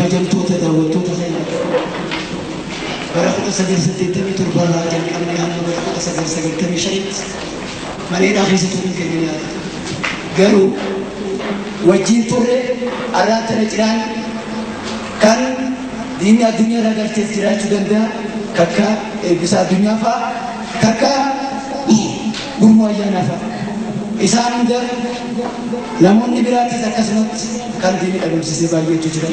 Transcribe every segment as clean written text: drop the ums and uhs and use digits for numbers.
Kabajamtoota daawwattoota keenya bara 1987 irraa jalqabnee hamma bara 1995tti maneedhaa keessa turuun keenya ni yaadatama. Garuu wajjin turre arraan tana ciraan kan diinni addunyaa irraa galchees jiraachuu danda'a. Kakka Eebbisa Addunyaa fa'a, kakka Gurmuu Ayyaanaa fa'a. Isaan hunda namoonni biraatis akkasumatti kan diinni dhabamsiisee baay'eetu jira.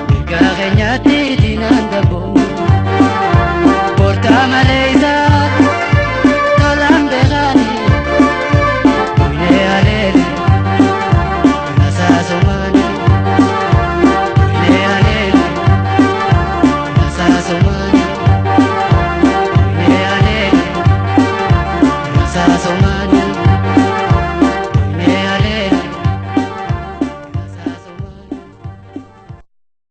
Mirga keenyatti diinaan dabboomne. Portaa malee.